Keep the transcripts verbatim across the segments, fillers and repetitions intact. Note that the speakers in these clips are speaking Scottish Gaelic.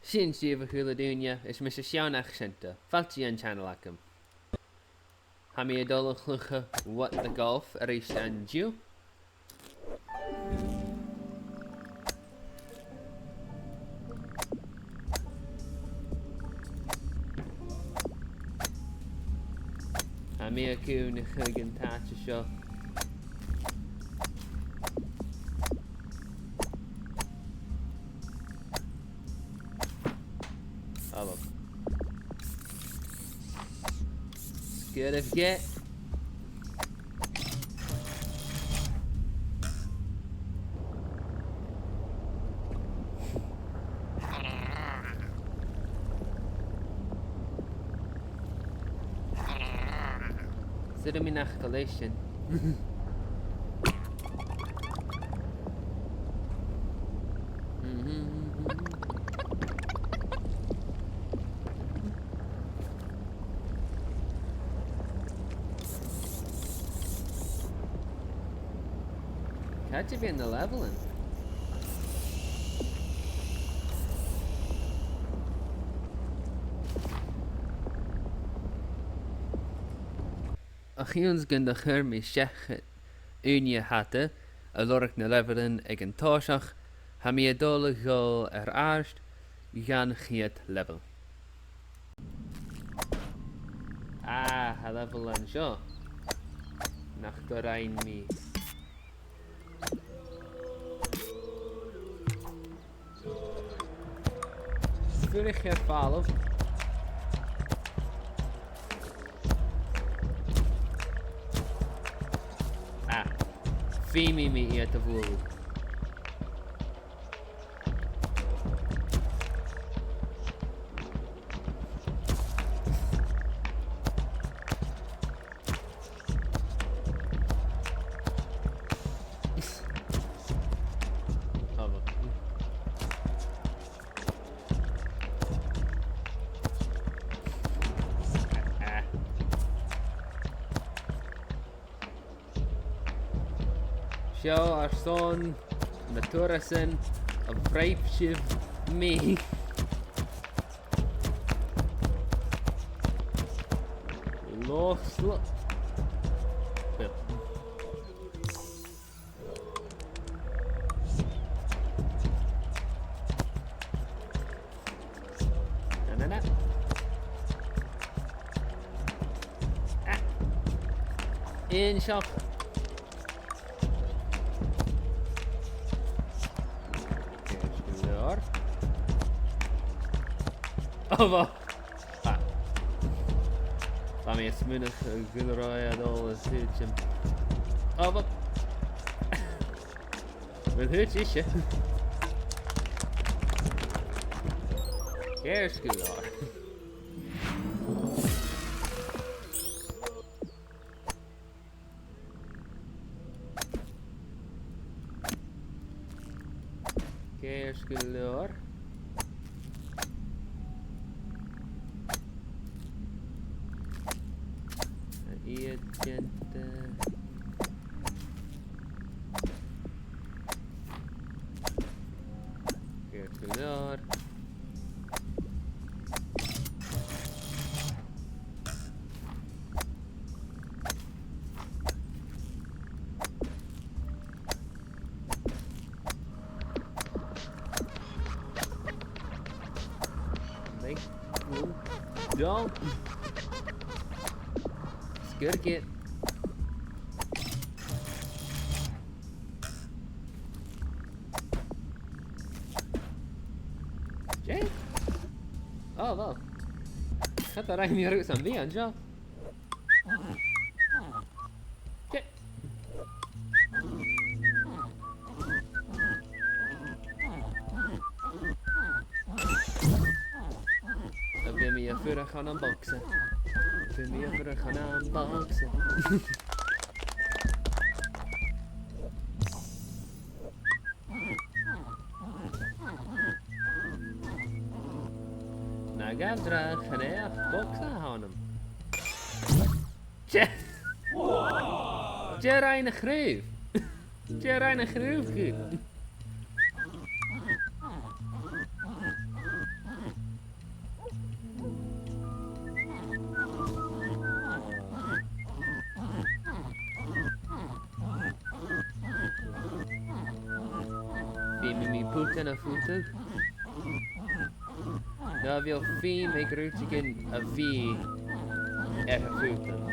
Sin sibh, a h-uile duine, is mise Seán Ac Seanta. Fàilte dhan channel agam. Tha mi a' dol a chluich What the Golf a-rithist an-diugh. Tha mi a' cuimhneachadh an t-àite seo. Hallo. Sguir a' gheata. Saoilidh mi nach eil e sin. Càit a bheil na leibhealan? A chionn 's gun do chuir mi seachad ùine fhada a' lorg na leibhealan aig an toiseach, tha mi a' dol a dhol air adhart dhan chiad leibheal. Ah, tha leibheal an seo nach do rinn mi. Fuirich air falbh. Ah, feumaidh mi iad a bhualadh. Seo airson na turasan a bhreab sibh mi. Loch Slo-, Na, na, na. Ah. Aon seach. Ceart gu leòr. Oh, bha. Ah. Bha mi a' smaoineachadh gu robh e a' dol a shuidhe sin. Oh, bha. Bhuel, thuit ise. Ceart gu leòr. Ceart gu leòr. Iad dèanta. Ceart gu leòr. Like, ooh, don't. Sguir a' gheata. Jay? Oh, wow. Cha do rinn mi rud sam bith an seo. Jay. Bidh mi a' fuireach ann am bogsa. Bidh mi a' fuireach ann am bogsa. Na gabh dragh, chan e ach bogsa a th' annam. Dè, dè rinn a' chraobh? Dè rinn a' chraobh dhut? sin a phutadh. No bheil feum aig rudeigin a bhith air a phutadh?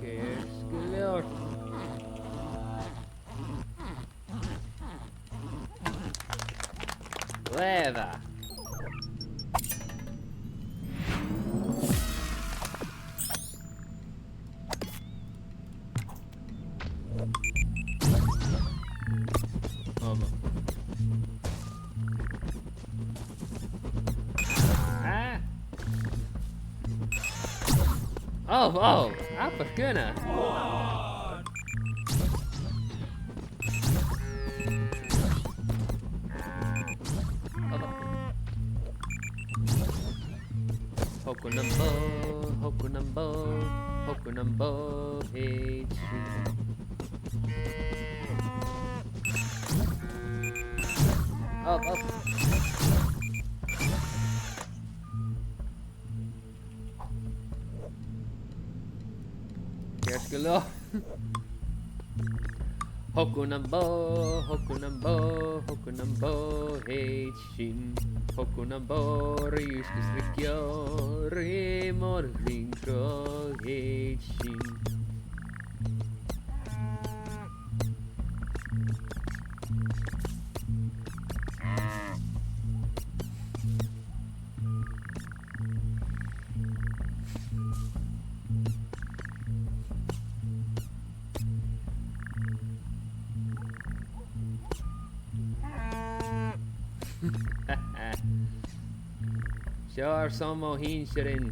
Ceart gu leòr. Glè mhath. Ah! Oh, oh! Abair gunna! Hokunumbo, hokunumbo, hokunumbo, hey, chi. Up, up. Ceart gu leòr. Hokunumbo, hokunumbo, hokunumbo, hey, chi. Hokunumbo, ri uisge 's ri ceò, ri mòr a' ghrinn-ghrò, hey, chi. Seo airson mo shinnsirean.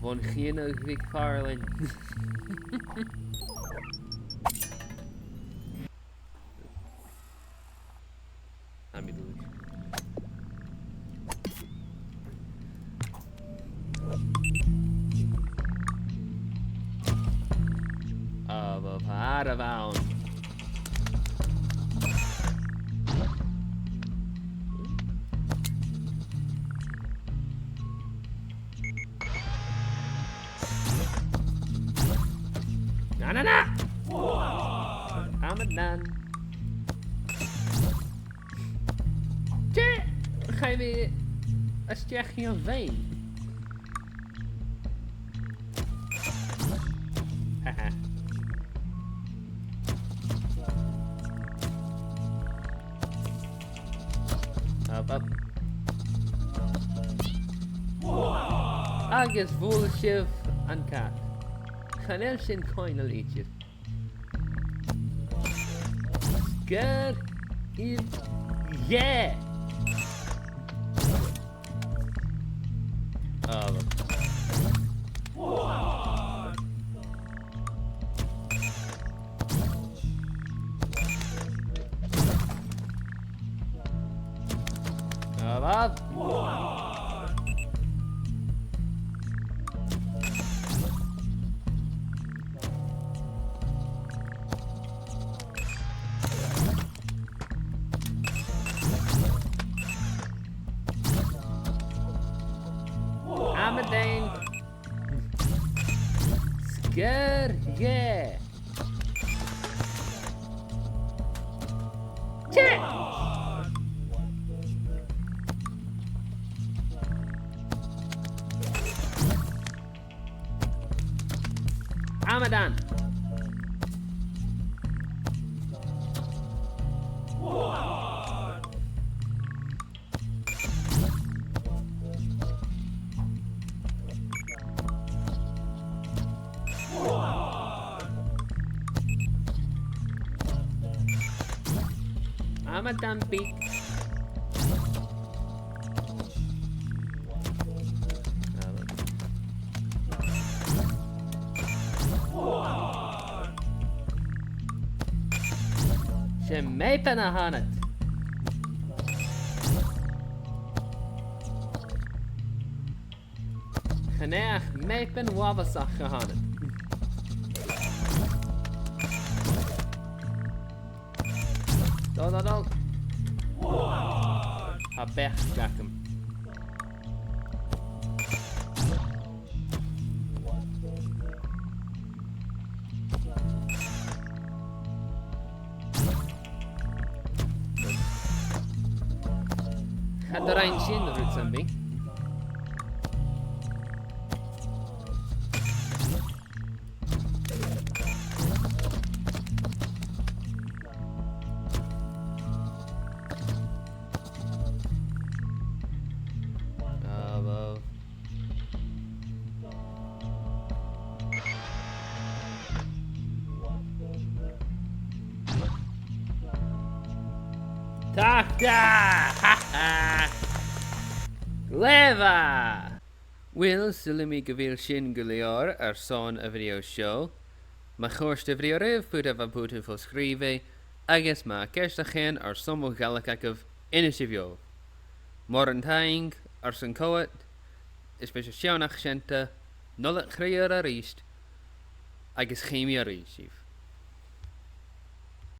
Bhon Chianadh MhicPhàrlain. Tha mi duilich. Ah, bha, bha, bha, bha. Na, na, na! Amadan. Dè? Chaidh mi a-steach dhan bheinn. Haha. Up, up. Agus bhuail sibh an cat. Chan eil sin coibhneil idir. Sgur ib yeah. Oh, look. Come on. Amadan. Sgur, yeah. Check. Amadan. Amadan beak. 'S e meuban a th' annad. Chan e ach meuban uabhasach a th' annad. Dol, dol, dol. Tha beachd agam. Cha do rinn sin rud sam bith. Ah, well. Tachda! Ha, ha! Glè mhath! Uill, saoilidh mi gu bheil sin gu leòr airson a' bhideo seo. Ma chòrd a' bhideo ribh, faodaidh sibh putadh fo-sgrìobhadh, agus ma tha ceist no ceann airson mo Ghàidhlig agaibh, innsibh dhomh. Mòran taing airson coimhead, is bidh sinn a' seònachadh seachad an ath-bhliadhna a-rithist, agus chì mi a-rithist sibh.